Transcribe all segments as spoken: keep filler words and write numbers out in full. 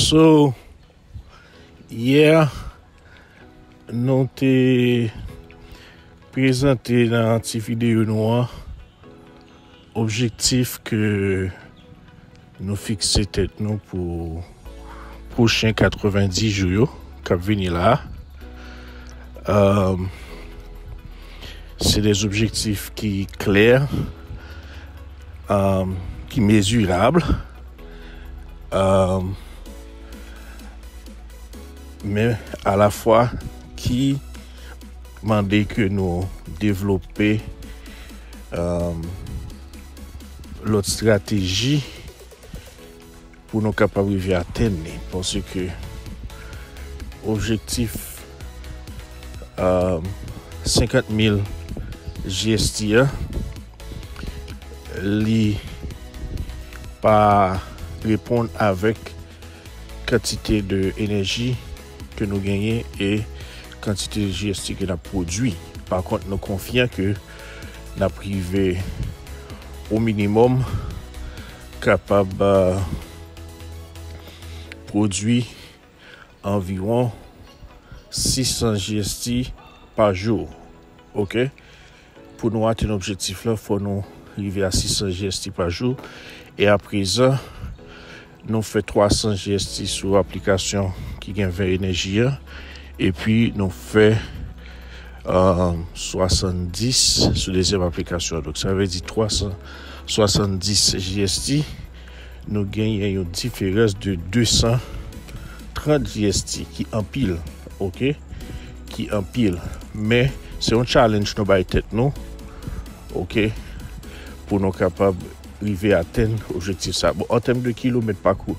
So, yè, nou te prezante nan ti videyo nou an objektif ke nou fikse tèt nou pou pwochen katrevendis jou yo k ap vini la. Um, se de objektif ki klè, um, ki mezirab, um, men alafwa ki mande ke nou devlope, um, lòt estrateji pou nou kapab rive atenn li, paske objektif, um, senkant mil G S T a, li pa reponn avèk kantite de enèji ke nou genyen e kantite de G S T ke n ap pwodui. Pa kont, nou konfyan ke n ap rive o minimòm kapab, uh, pwodui anviwon sis san G S T pa jou. Oke? Pou nou atenn objektif la, fò nou rive a sis san G S T pa jou. E aprezan, nou fè twa san G S T sou aplikasyon ki gen ven enèji a. Epi nou fè, um, swasanndis sou dezyèm aplikasyon. Donk, sa vle di twa san swasanndis G S T, nou genyen yon diferans de de san trant G S T, ki anpil, oke? Ki anpil. Men, se yon challenge nou bay tèt nou, oke? Pou nou kapab rive atenn objektif sa. Bon, an tèm de kilomèt pakou,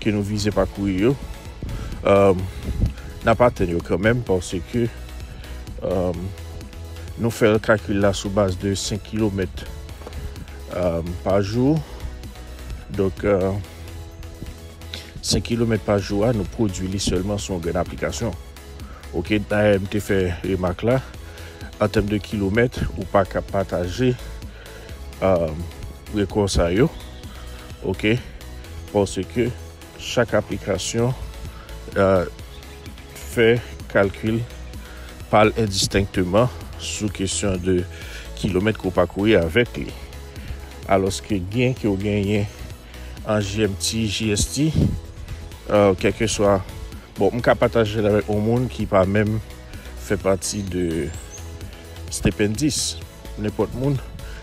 ke nou vize pakouri yo, um, n ap atenn yo kanmenm, paske, um, nou fè kalkil la sou baz de senk kilomèt, um, pa jou. Donk, uh, senk kilomèt pa jou a, nou pwodui li sèlman sou yon grenn aplikasyon. Oke, dayè, m te fè remak la, an tèm de kilomèt, ou pa ka pataje, um, rekò sa yo. Oke, paske chak aplikasyon, uh, fè kalkil pa l endistenkteman sou kesyon de kilomèt ke w pakouri avèk li. Alòske gen ke w genyen an G M T, G S T, uh, kèlkeswa, bon, m ka pataje l avèk yon moun ki pa menm fè pati de Stependis. Nenpòt moun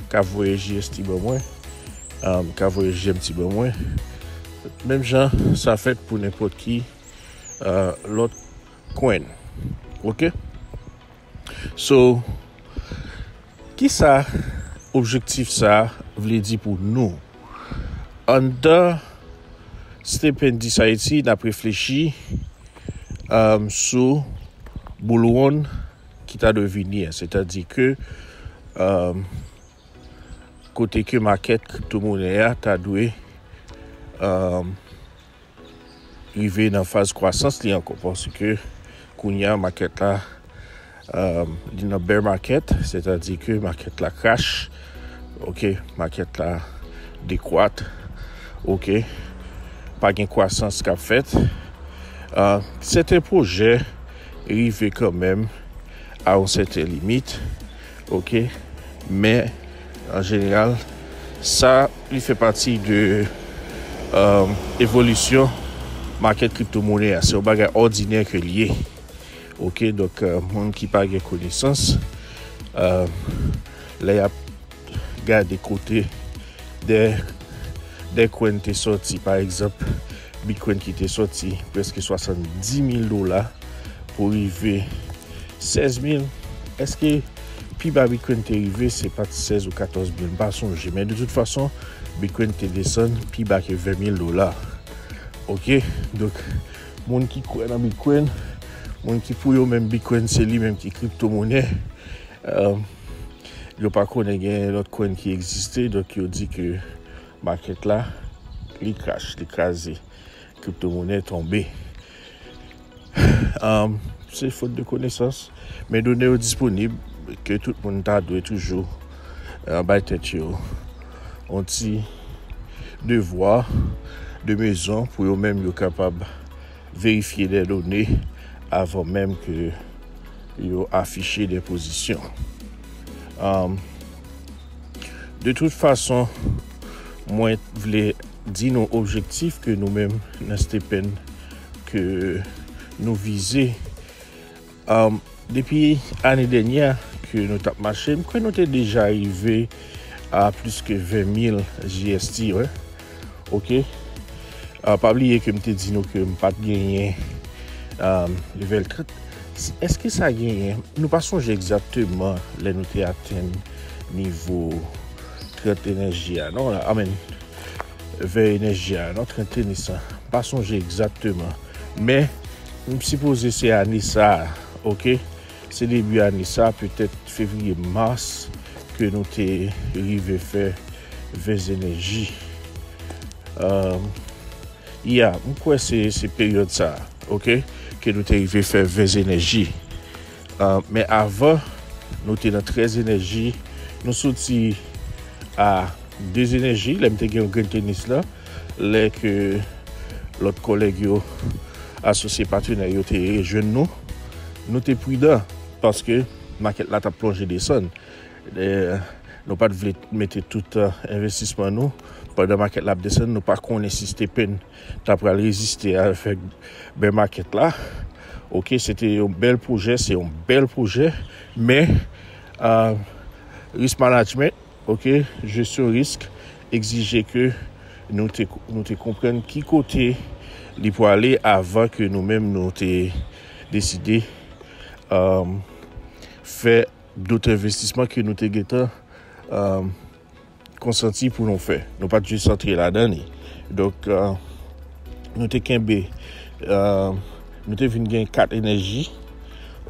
ka voye G S T ban mwen, um, ka voye G M T ban mwen. Menm jan sa fèt pou nenpòt ki, uh, lòt coin. Oke? So, kisa objektif sa vle di pou nou? Anndan Stependis Ayiti, n ap reflechi, um, sou Bull Run ki ta dwe vini an. Sètadi ke, um, kote ke makèt kriptomonè a ta dwe, um, rive nan faz kwasans li ankò, paske kounye a makèt la, um, li nan bear market, sètadi ke makèt la crash, oke, makèt la dekwat, oke, pa gen kwasans k ap fèt. Uh, sèten pwojè rive kanmenm a yon sèten limit, oke, men an jeneral, sa li fè pati de, um, evolisyon makèt kriptomonè a. Se yon bagay òdinè ke l ye. Oke, donk, uh, moun ki pa gen konesans, uh, lè y ap gade kote de, de coin te sòti, pa egzanp, Bitcoin ki te sòti prèske swasanndis mil dola pou rive sèz mil. Èske pi ba Bitcoin te rive, se pa t sèz ou katòz mil? M pa sonje. Men de tout fason, Bitcoin te desann pi ba ke ven mil dola. Oke? Donk, moun ki kwè nan Bitcoin, moun ki pou yo menm Bitcoin se li menm ki kriptomonè, um, yo pa konnen gen lòt coin ki egziste, donk yo di ke makèt la, li crash, li kraze. Kriptomonè tonbe. Um, se fot de konesans. Men done yo disponib, ke tout moun ta dwe toujou, uh, bay tèt yo yon ti devwa de mezon pou yo menm yo kapab verifye de done avan menm ke yo afiche de pozisyon. Um, de tout fason, mwen vle di nou objektif ke nou menm nan Stephen ke nou vize. Um, depi ane dènyè ke nou t ap mache, m kwè nou te deja rive a plis ke ven mil G S T, wi. Ok. Ah, pa bliye ke m te di nou ke m pa t genyen, um, level trant. S-, èske sa genyen? Nou pa sonje egzakteman lè nou te atenn nivo trant enèji a, non? Amen. Vè enèji a, non? Trant tenis la. M pa sonje egzakteman. Men, m sipoze se ane sa a, ok? Se debi ane sa, petèt fevriye, mas, ke nou te rive fè ven enèji. Um, ya, m kwè se, se peryòd sa, ok, ke nou te rive fè ven enèji. Uh, men avan, nou te nan trèz enèji, nou soti a de enèji, lè m te gen yon grenn tenis la, lè ke lòt kòlèg yo, asosye patnè yo te rejwenn nou, nou te pridan, paske makèt la t ap plonje desann. E, nou pa t vle mete tout, eh, envestisman nou pandan makèt la ap desann. Nou pa konnen si Stephen ta pral reziste avèk bear market la. Ok, se te yon bèl pwojè, se yon bèl pwojè, men, ah, risk management, ok, jesyon risk egzije ke nou te, nou te konprann ki kote li pwale avan ke nou menm nou te deside, um, fè dòt envestisman ke nou te gentan, um, konsanti pou nou fè. Nou pa t jis antre ladan li. Donk, uh, nou te kenbe, uh, nou te vin gen kat enèji.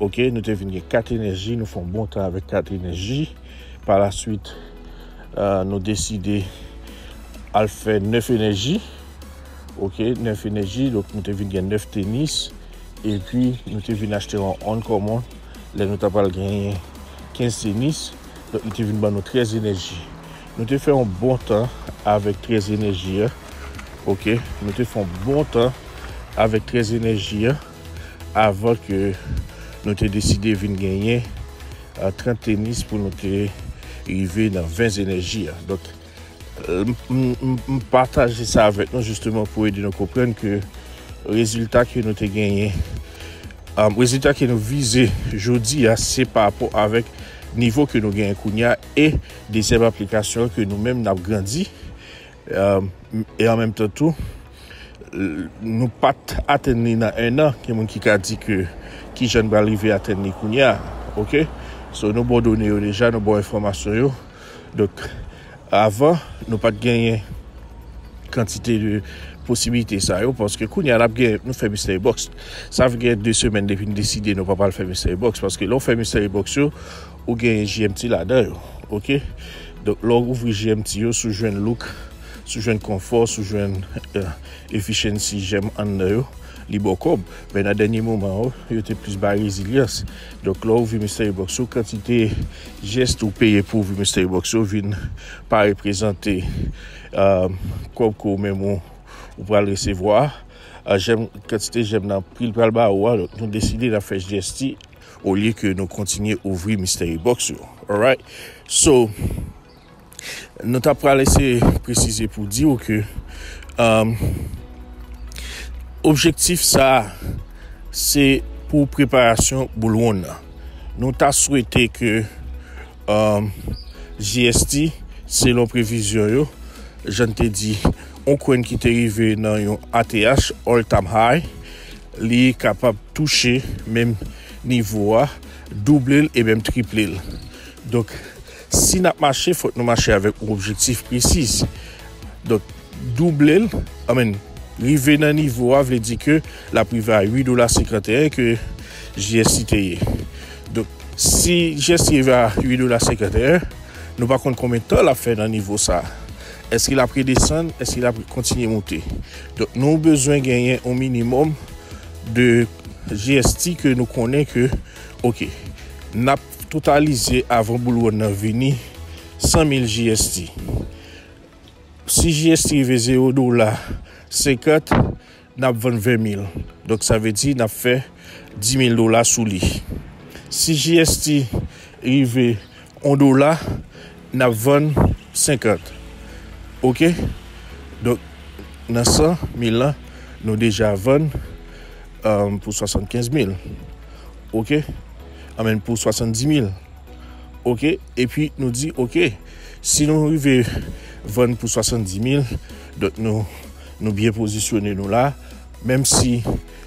Ok, nou te vin gen kat enèji, nou fè yon bon tan avèk kat enèji. Pa la swit, uh, nou deside al fè nèf enèji. Ok, nèf enèji, donk nou te vin gen nèf tenis. Epi, nou te vin achte yon uncommon lè nou ta pral genyen kenz tenis. Donk, li te vin ban nou trèz enèji. Nou te fè yon bon tan avèk trèz enèji a. Ok, nou te fè yon bon tan avèk trèz enèji a avan ke nou te deside vin genyen, ah, trant tenis pou nou te rive nan ven enèji a. Donk, m, m, m, m pataje sa avèk nou jisteman pou ede nou konprann ke rezilta ke nou te genyen, um, rezilta ke nou vize jodi a, se pa rapò avèk nivo ke nou genyen kounye a e dezyèm aplikasyon ke nou menm n ap grandi. Um, e an menm tan tou, l-, nou pa t atenn li nan en an. Gen moun ki ka di ke kijan n pral rive atenn li kounye a, ok? So, nou ba w done yo deja, nou ba w enfòmasyon yo. Donk, avan, nou pa t genyen kantite de posibilite sa yo, paske kounye a n ap gen, nou fè mystery box. Sa fè gen de semèn depi n deside nou pa pral fè mystery box, paske lè w fè mystery box yo, ou genyen G M T ladan yo, ok? Donk, lè w ouvri G M T yo, si w jwenn look, si w jwenn konfò, si w jwenn, eh, efficiency, jèm anndan yo, li ba w kòb. Men nan dènye moman yo, yo te plis bay rezilyans. Donk, lè w ouvri mystery box yo, kantite jès ou peye pou ouvri mystery box yo vin pa reprezante, ah, kòb ke ou menm ou, ou pral resevwa. Ah, jèm, kantite jèm nan pri l pral ba ou a, donk, nou deside n ap fè G S T olye ke nou kontinye ouvri mystery box yo. Alright? So, nou ta pral eseye presize pou di w ke, um, objektif sa a, se pou preparasyon bull run nan. Nou ta swete ke, um, G S T, selon previzyon yo, jan n te di, yon coin ki te rive nan yon A T H, all time high, li kapab touche menm nivo a, double l e menm triple l. Donk, si n ap mache, fòk nou mache avèk yon objektif presiz. Donk, double l, I mean, rive nan nivo a vle di ke l ap rive a uit dola senkanteyen ke G S T te ye. Donk, si G S T rive a uit dola senkanteyen, nou pa konn konbyen tan l ap fè nan nivo sa a. Èske l ap redesann? Èske l ap kontinye monte? Donk, nou bezwen genyen yon minimòm de G S T ke nou konnen ke, ok, n ap totalize avan bull run nan vini san mil G S T. Si G S T rive zewo dola senkant, n ap vann ven mil. Donk, sa vle di n ap fè dis mil dola sou li. Si J S T rive yon dola, n ap vann senkant. Oke? Donk, nan san mil lan, nou deja vann um, pou swasannkenz mil. Oke? Anmenn pou swasanndimil. Oke? Epi nou di, oke, si nou rive vann pou swasanndimil, donk nou, nou byen pozisyone nou la. Menm si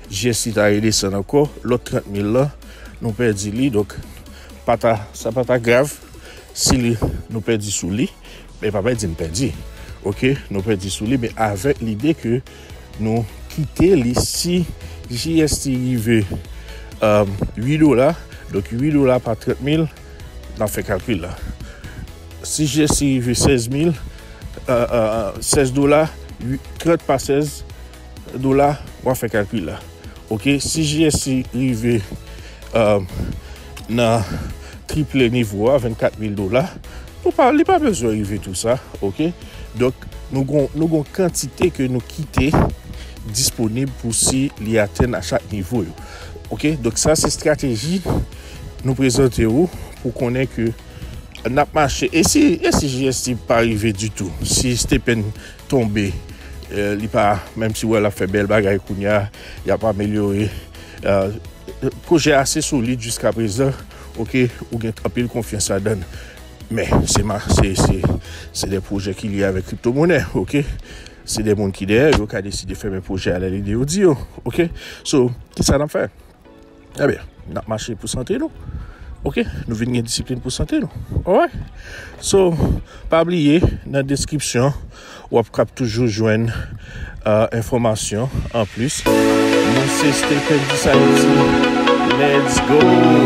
J S T ta redesann ankò, lòt trant mil lan, nou pèdi li. Donk, pa ta, sa pa ta grav si li, nou pèdi sou li. Men pa pèdi n pèdi. Oke? Nou pèdi sou li, men avèk lide ke nou kite li si J S T rive um, uit dola. Donk, uit dola pa trant mil, n ap fè kalkil la. Si J S T rive sèz mil, uh, uh, sèz dola, trant pa sèz dola, w ap fè kalkil la. Oke, si J S T rive um, nan triple nivo a, vennkat mil dola, nou pa, li pa bezwen rive tou sa, oke? Donk, nou gon, nou gon kantite ke nou kite disponib pou si li atenn a chak nivo yo. Oke? Donk, sa se estrateji nou prezante ou pou konnen ke n ap mache. E si, e si J S T pa rive ditou? Si Stephen tonbe, eh, li pa, menm si w wè l ap fè bèl bagay kounye a, y ap amelyore. Eh, pwojè ase solid jiska prezan, oke, ou gen anpil konfyans ladan l. Men, se ma-, se, se, se de pwojè ki lye avèk kriptomonè, oke? Se de moun ki dèyè, yo ka deside fèmen pwojè a lè lide yo di yo, oke? So, kisa n ap fè? Ebyen, n ap mache pou sante nou. Oke? Nou vin gen disiplin pou sante nou. Alright? So, pa bliye, nan deskripsyon, w ap kap toujou jwenn uh, enfòmasyon anplis. Nou se Stay Pendis Haiti. Let's go!